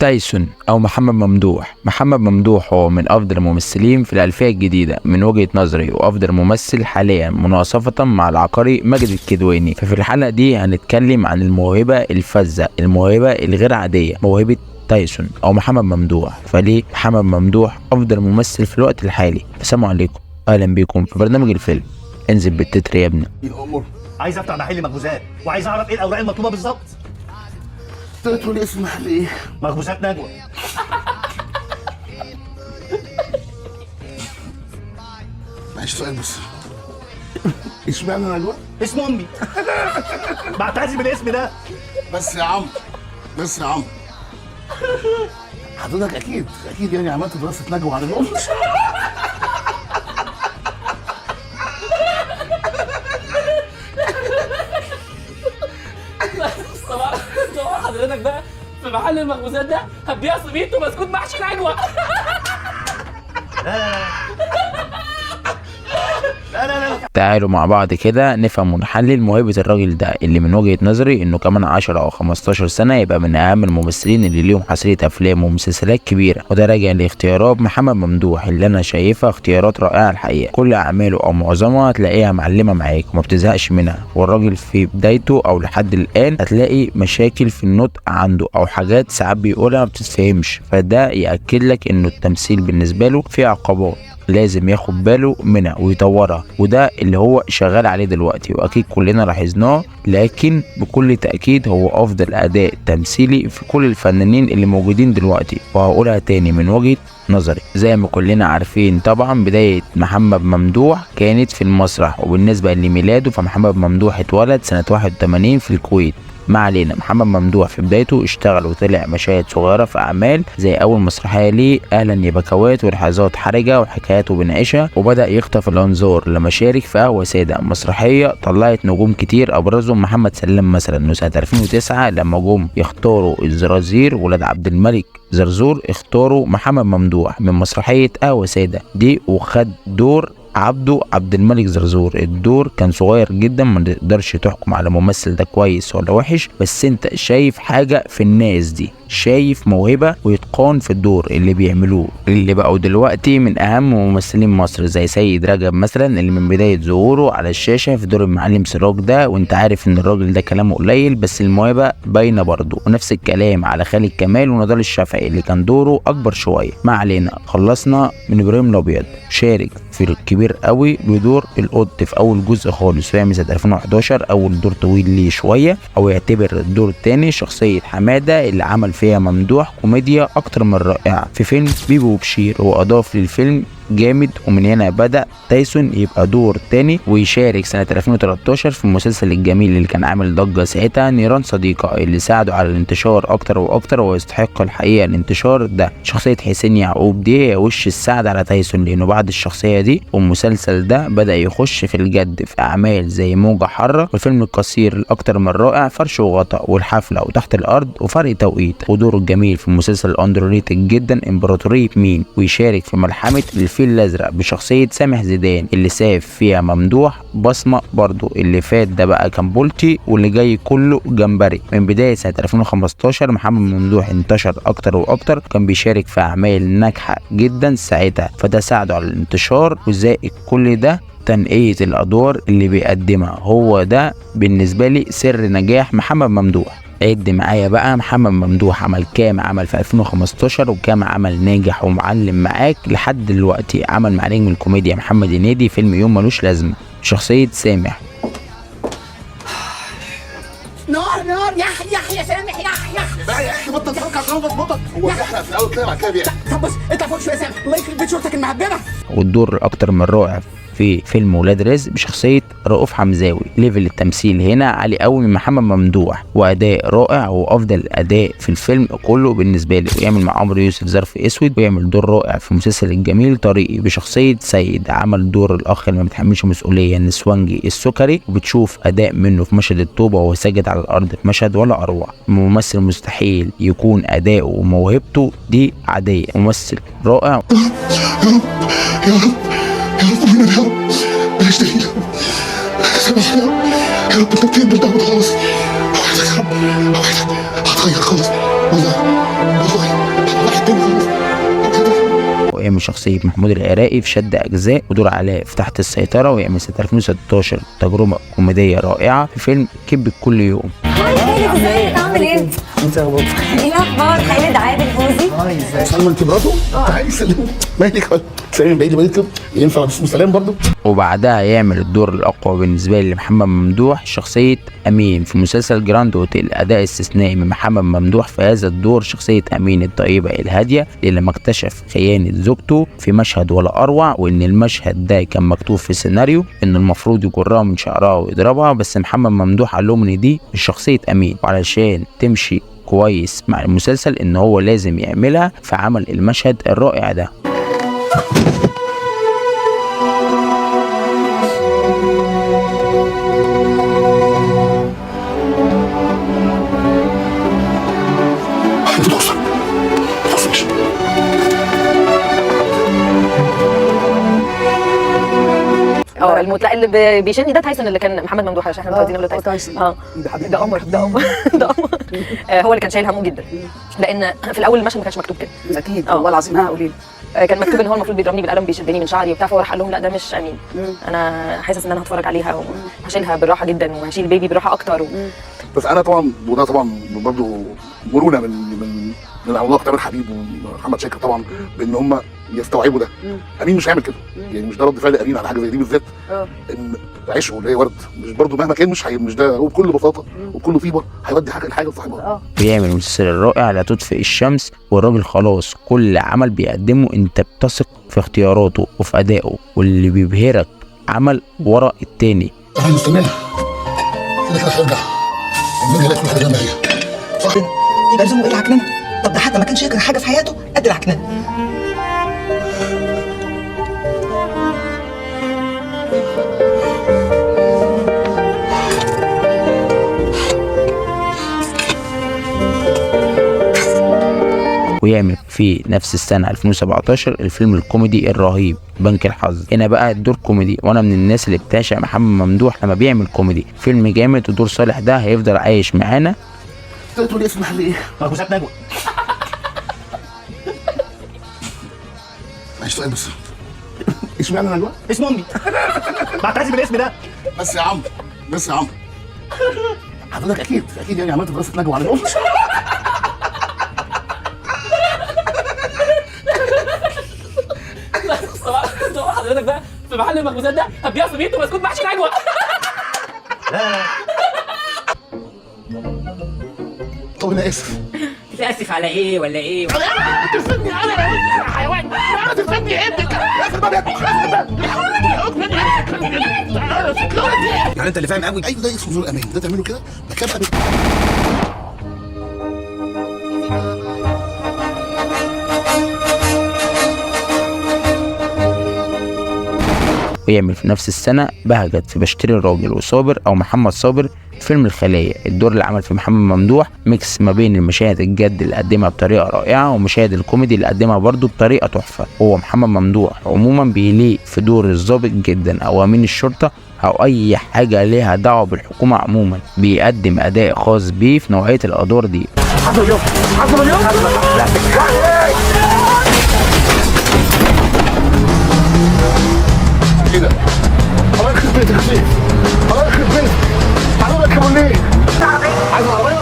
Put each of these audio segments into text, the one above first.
تايسون أو محمد ممدوح. محمد ممدوح هو من أفضل الممثلين في الألفية الجديدة من وجهة نظري، وأفضل ممثل حاليا مناصفة مع العبقري ماجد الكدواني. ففي الحلقة دي هنتكلم عن الموهبة الفذة، الموهبة الغير عادية، موهبة تايسون أو محمد ممدوح. فليه محمد ممدوح أفضل ممثل في الوقت الحالي؟ السلام عليكم، أهلا بيكم في برنامج الفيلم. انزل بالتتر يا ابني. يا قمر، عايز افتح محل مخبوزات وعايز اعرف ايه الاوراق المطلوبة بالظبط. تقول اسم محل ايه؟ مخبوزات نجوى. معلش سؤال بس، اشمعنى نجوى؟ اسم امي. بعتز بالاسم ده. بس يا عم، بس يا عم، حضرتك اكيد اكيد يعني عملت دراسة نجوى على الام. طبعا طبعا، حضرتك بقى في محل المخبوزات ده هتبيع سميت وبسكوت محشي نجوى. لا لا لا. تعالوا مع بعض كده نفهم ونحلل موهبة الراجل ده، اللي من وجهة نظري انه كمان 10 او 15 سنة يبقى من اهم الممثلين اللي ليهم حصيلة افلام ومسلسلات كبيرة. وده راجع لاختيارات محمد ممدوح اللي انا شايفها اختيارات رائعة الحقيقة. كل اعماله او معظمها هتلاقيها معلمة معاك وما بتزهقش منها. والراجل في بدايته او لحد الان هتلاقي مشاكل في النطق عنده او حاجات ساعات بيقولها ما بتتفهمش، فده يأكد لك انه التمثيل بالنسبة له فيه عقبات لازم ياخد باله منها ويطورها، وده اللي هو شغال عليه دلوقتي واكيد كلنا لاحظناه. لكن بكل تأكيد هو افضل اداء تمثيلي في كل الفنانين اللي موجودين دلوقتي، وهقولها تاني من وجهة نظري. زي ما كلنا عارفين طبعا بداية محمد ممدوح كانت في المسرح، وبالنسبة لميلاده فمحمد ممدوح اتولد سنة 81 في الكويت. ما علينا، محمد ممدوح في بدايته اشتغل وطلع مشاهد صغيرة في أعمال زي أول مسرحية ليه أهلا يا بكوات ولحظات حرجة وحكاياته بنعيشها، وبدأ يخطف الأنظار لما شارك في قهوة سادة، مسرحية طلعت نجوم كتير أبرزهم محمد سلام مثلا. وسنة 2009 لما جم يختاروا الزرازير ولاد عبد الملك زرزور اختاروا محمد ممدوح من مسرحية قهوة سادة دي، وخد دور عبده عبد الملك زرزور. الدور كان صغير جدا، ما تقدرش تحكم على ممثل ده كويس ولا وحش، بس انت شايف حاجة في الناس دي، شايف موهبة ويتقان في الدور اللي بيعملوه، اللي بقوا دلوقتي من اهم ممثلين مصر زي سيد رجب مثلا، اللي من بداية ظهوره على الشاشة في دور المعلم سراج ده، وانت عارف ان الراجل ده كلامه قليل بس الموهبة باينة برضه. ونفس الكلام على خالد كمال ونضال الشافعي اللي كان دوره اكبر شوية. ما علينا، خلصنا من ابراهيم الابيض. شارك في الكبير قوي بدور القط في اول جزء خالص، وهي سنة 2011 اول دور طويل ليه شوية، او يعتبر الدور الثاني شخصية حمادة اللي عمل فيها ممدوح كوميديا اكتر من رائعة في فيلم بيبو وبشير، واضاف للفيلم جامد. ومن هنا بدأ تايسون يبقى دور تاني ويشارك سنة 2013 في المسلسل الجميل اللي كان عامل ضجة ساعتها نيران صديقة، اللي ساعده على الانتشار أكتر وأكتر، ويستحق الحقيقة الانتشار ده. شخصية حسين يعقوب دي هي وش السعد على تايسون، لأنه بعد الشخصية دي والمسلسل ده بدأ يخش في الجد في أعمال زي موجة حارة والفيلم القصير الأكتر من رائع فرش وغطا والحفلة وتحت الأرض وفرق توقيت، ودوره الجميل في المسلسل ال underrated جدا إمبراطورية مين، ويشارك في ملحمة الفيل الازرق بشخصية سامح زيدان اللي ساب فيها ممدوح بصمة برضو. اللي فات ده بقى كان بولتي واللي جاي كله جمبري. من بداية سنة 2015 محمد ممدوح انتشر اكتر واكتر، كان بيشارك في اعمال ناجحة جدا ساعتها، فده ساعده على الانتشار. وزائد كل ده تنقية الادوار اللي بيقدمها، هو ده بالنسبة لي سر نجاح محمد ممدوح. عد معايا بقى محمد ممدوح عمل كام عمل في 2015 وكام عمل ناجح ومعلم معاك لحد دلوقتي. عمل مع نجم الكوميديا محمد هنيدي فيلم يوم ملوش لازمه شخصية سامح. نار نار، يح يح يا سامح، يح يح. بقى يا اخي بطل تفكر عشان بظبطك، هو بيحرق في الاول كده بعد كده بيحرق. طب بص اطلع فوق شوية يا سامح، الله يخرب بيت شورتك المهببه. والدور الاكتر من رائع في فيلم ولاد رزق بشخصية رؤوف حمزاوي. level التمثيل هنا عالي قوي من محمد ممدوح، وأداء رائع وأفضل أداء في الفيلم كله بالنسبة لي. ويعمل مع عمرو يوسف ظرف أسود، ويعمل دور رائع في مسلسل الجميل طريقي بشخصية سيد، عمل دور الأخ اللي ما بيتحملش مسؤولية النسوانجي السكري، وبتشوف أداء منه في مشهد الطوبة وهو ساجد على الأرض في مشهد ولا أروع. ممثل مستحيل يكون أداؤه وموهبته دي عادية، ممثل رائع. يا رب يا رب يا رب والنبي يا رب بلاش دليل يا رب، سامحني يا رب، يا رب انت بتقبل دعوة خلاص، اوعدك يا رب اوعدك هتغير خالص والله. واحد تاني خالص. ويعمل شخصية محمود العراقي في شد أجزاء ودور علاء في تحت السيطرة. ويعمل سنة 2016 تجربة كوميدية رائعة في فيلم كذب كل يوم. hi خالد، ازيك؟ عامل ايه؟ انت يا بابا ايه الاخبار؟ خالد عادل فوزي. hi، ازيك؟ سلمى، انت مراته؟ تعالي سلمي. مالك؟ سلمي من بعيد لبعيد كده، ينفع اسمه سلام برضه؟ وبعدها يعمل الدور الأقوى بالنسبة لي لمحمد ممدوح، شخصية أمين في مسلسل جراند هوتيل. أداء استثنائي من محمد ممدوح في هذا الدور، شخصية أمين الطيبة الهادية اللي لما اكتشف خيانة زوجته في مشهد ولا أروع، وإن المشهد ده كان مكتوب في السيناريو إنه المفروض يجرها من شعرها ويضربها، بس محمد ممدوح قال لهم إن دي مش شخصية أمين، وعلشان تمشي كويس مع المسلسل إن هو لازم يعملها، فعمل المشهد الرائع ده. انت تخسر، ما تخسرش. اه لا، اللي بيشيلني ده تايسون، اللي كان محمد ممدوح، عشان احنا متعودين نقول تايسون. تايسون. اه ده حبيبي. ده قمر، ده قمر، ده قمر. هو اللي كان شايل همه جدا، لان في الاول المشهد ما كانش مكتوب كده. اكيد، والله العظيم. ها قولي لي. كان مكتوب ان هو المفروض بيضربني بالقلم، بيشدني من شعري وبتاع، فهو راح قال لهم لا ده مش امين، انا حاسس ان انا هتفرج عليها وهشيلها بالراحة جدا وهشيل بيبي بالراحة اكتر. بس انا طبعا، وده طبعا برضه مرونة من العملاق تامر حبيب ومحمد شاكر طبعا، بان هم يستوعبوا ده. امين مش هيعمل كده، يعني مش ده رد فعل امين على حاجة زي دي بالذات، ان عشقه اللي هي ورد مش برضه مهما كان مش ده، هو بكل بساطة وبكل طيبة هيودي حاجة الحاجة لصاحبها. بيعمل المسلسل الرائع لا تطفئ الشمس، والراجل خلاص كل عمل بيقدمه انت بتثق في اختياراته وفي ادائه، واللي بيبهرك عمل ورا التاني. احنا مستناه كده كده هيرجع، نرجع ناكل حاجة جنبها هي، صح؟ يبقى لزومه ايه العكننه؟ طب ده حتى ما كانش يكره حاجة في حياته قد العكننه. ويعمل في نفس السنة 2017 الفيلم الكوميدي الرهيب بنك الحظ. هنا بقى الدور كوميدي، وانا من الناس اللي بتعشق محمد ممدوح لما بيعمل كوميدي. فيلم جامد، ودور صالح ده هيفضل عايش معانا. تقول لي اسم محل ايه؟ مخبوزات نجوى. معلش سؤال بس، اشمعنى نجوى؟ اسم امي. بعتز بالاسم ده. بس يا عم، بس يا عم، حضرتك اكيد اكيد يعني عملت دراسة نجوى على الام. طبعا حضرتك بقى في محل المخبوزات ده هتبيع سميت وبسكوت محشي نجوى. طب انا اسف. تتاسف على ايه ولا ايه؟ تفهمني انا يا حيوان، انا تفهمني ابنك. اقفل الباب يا ابني، اقفل الباب. يعني انت اللي فاهم قوي. ايوه، ده اسمه زور امان، ده تعمله كده مكافأة. ويعمل في نفس السنة بهجت في بشتري الراجل وصابر أو محمد صابر فيلم الخلية. الدور اللي عمل في محمد ممدوح mix ما بين المشاهد الجد اللي قدمها بطريقة رائعة ومشاهد الكوميدي اللي قدمها برضه بطريقة تحفة. هو محمد ممدوح عموما بيليق في دور الضابط جدا أو أمين الشرطة أو أي حاجة ليها دعوة بالحكومة عموما، بيقدم أداء خاص بيه في نوعية الأدوار دي. ايه ده؟ الله يخرب بيتك يا سيف، الله يخرب بيتك. تعالوا لك يا ابو الليل، عايز العربية؟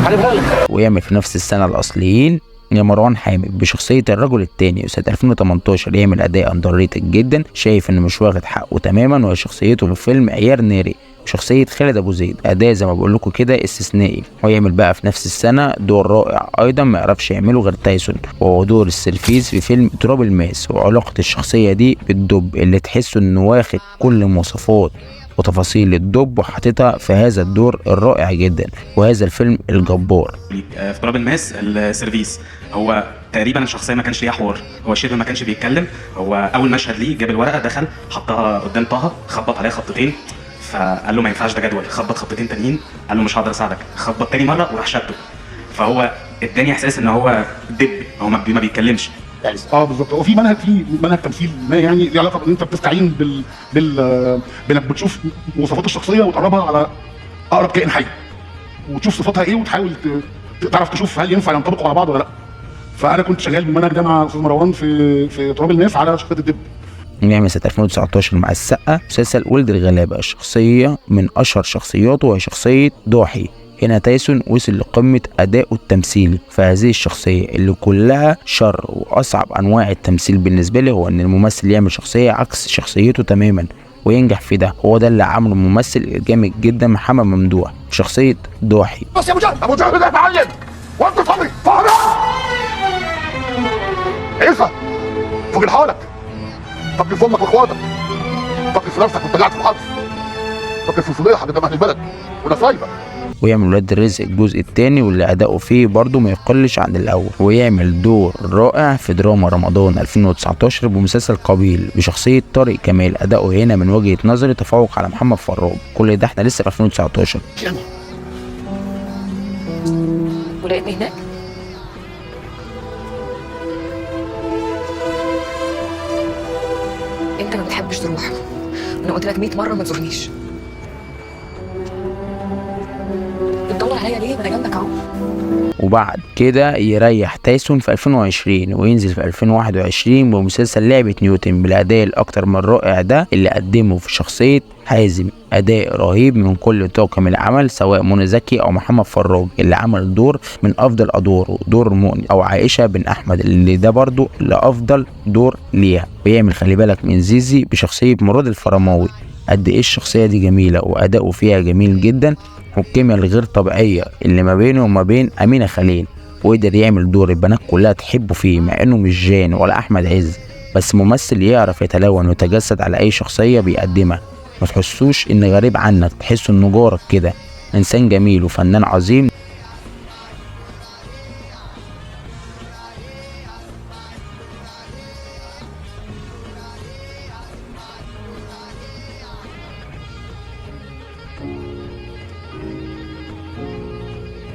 هجيبها لك. ويعمل في نفس السنة الأصليين يا مروان حامد بشخصية الرجل التاني. وسنة 2018 يعمل أداء underrated جدا، شايف إنه مش واخد حقه تماما، وهي شخصيته في فيلم عيار ناري شخصية خالد أبو زيد، أداء زي ما بقول لكم كده استثنائي. ويعمل بقى في نفس السنة دور رائع أيضا ما يعرفش يعمله غير تايسون، وهو دور السرفيس في فيلم تراب الماس. وعلاقة الشخصية دي بالدب اللي تحسه إنه واخد كل مواصفات وتفاصيل الدب وحاططها في هذا الدور الرائع جدا وهذا الفيلم الجبار. في تراب الماس السيرفيس هو تقريبا الشخصية ما كانش ليها حوار، هو شبه ما كانش بيتكلم. هو اول مشهد ليه جاب الورقة، دخل حطها قدام طه، خبط عليها خبطتين، فقال له ما ينفعش ده جدول، خبط خبطتين تانيين قال له مش هقدر اساعدك، خبط تاني مرة وراح شده. فهو اداني احساس ان هو دب، هو ما بيتكلمش. اه بالظبط، هو في منهج، في منهج تمثيل ما يعني ليه علاقة بان انت بتستعين بال بانك بتشوف مواصفات الشخصية وتقربها على اقرب كائن حي وتشوف صفاتها ايه وتحاول تعرف تشوف هل ينفع ينطبقوا على بعض ولا لا. فانا كنت شغال بالمنهج ده مع استاذ مروان في تراب الماس على شخصية الدب. يعمل سنة 2019 مع السقا مسلسل ولد الغلابة، الشخصية من أشهر شخصياته وهي شخصية ضاحي. هنا تايسون وصل لقمة أدائه التمثيلي في هذه الشخصية اللي كلها شر، وأصعب أنواع التمثيل بالنسبة لي هو إن الممثل يعمل شخصية عكس شخصيته تماما وينجح في ده. هو ده اللي عمله الممثل الجامد جدا محمد ممدوح في شخصية ضاحي. بس يا ابو جهل، ابو جهل ده يا معلم، وانت صبري فهد عيسى فوق لحالك، فكر في امك واخواتك، فكر في نفسك وانت قاعد في الحبس، فكر في الفضيحة قدام اهل البلد ونصايبك. ويعمل ولاد الرزق الجزء الثاني واللي أداؤه فيه برضه ما يقلش عن الأول، ويعمل دور رائع في دراما رمضان 2019 بمسلسل قابيل بشخصية طارق كمال. أداؤه هنا من وجهة نظري تفوق على محمد فراج. كل ده احنا لسه في 2019. ولقيتني هناك. انت ما بتحبش تروح، انا قلت لك 100 مرة ما تزورنيش. بتدور عليا ليه؟ ما انا جنبك اهو. وبعد كده يريح تايسون في 2020 وينزل في 2021 بمسلسل لعبة نيوتن بالأداء الأكتر من رائع ده اللي قدمه في شخصية حازم. أداء رهيب من كل طاقم العمل سواء منى زكي أو محمد فراج اللي عمل دور من أفضل أدواره، دور مؤنس، أو عائشة بن أحمد اللي ده برضو لأفضل دور ليها. ويعمل خلي بالك من زيزي بشخصية مراد الفرماوي. قد إيه الشخصية دي جميلة وأداؤه فيها جميل جدا، والكيمياء الغير طبيعية اللي ما بينه وما بين أمينة خليل، وقدر يعمل دور البنات كلها تحبه فيه مع إنه مش جان ولا أحمد عز، بس ممثل يعرف يتلون ويتجسد على أي شخصية بيقدمها، ما تحسوش إن غريب عنك، تحس إنه جارك كده. إنسان جميل وفنان عظيم.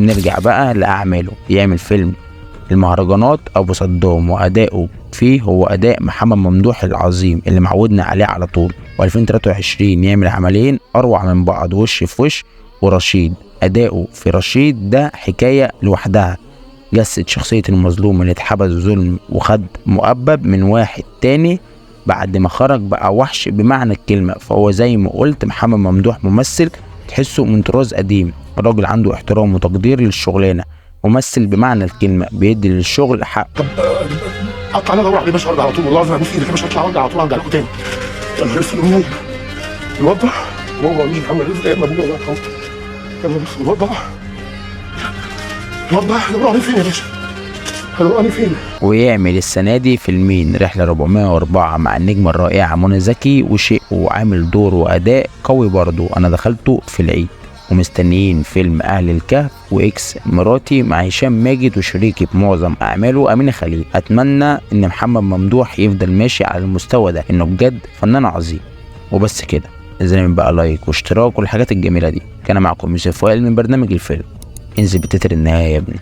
نرجع بقى لأعماله. يعمل فيلم المهرجانات أبو صدام وأداؤه فيه هو أداء محمد ممدوح العظيم اللي معودنا عليه على طول. و2023 يعمل عملين أروع من بعض، وش في وش ورشيد. أداؤه في رشيد ده حكاية لوحدها، جسد شخصية المظلوم اللي اتحبس ظلم وخد مؤبد من واحد تاني بعد ما خرج بقى وحش بمعنى الكلمة. فهو زي ما قلت محمد ممدوح ممثل تحسه من طراز قديم، راجل عنده احترام وتقدير للشغلانه، ممثل بمعنى الكلمة، بيدي للشغل حق. طب اطلع انا ادور عليه باش ارجع على طول، والله العظيم ابوس ايدك مش هطلع وارجع على طول، ارجع لكم تاني. انا لسه الوضع هو مش محمد رزق يا اما ابويا الله يرحمه. يلا بص الوضع هدور عليه فين يا باشا؟ هدور عليه فين؟ ويعمل السنة دي فيلمين، رحله 404 مع النجمة الرائعة منى زكي وشيء، وعامل دور واداء قوي برضه، انا دخلته في العيد. ومستنيين فيلم أهل الكهف وإكس مراتي مع هشام ماجد وشريكي بمعظم أعماله أمينة خليل. أتمنى إن محمد ممدوح يفضل ماشي على المستوى ده، إنه بجد فنان عظيم. وبس كده، إذا بقى لايك واشتراك والحاجات الجميلة دي. كان معكم يوسف وائل من برنامج الفيلم. انزل بتتر النهاية يا ابني.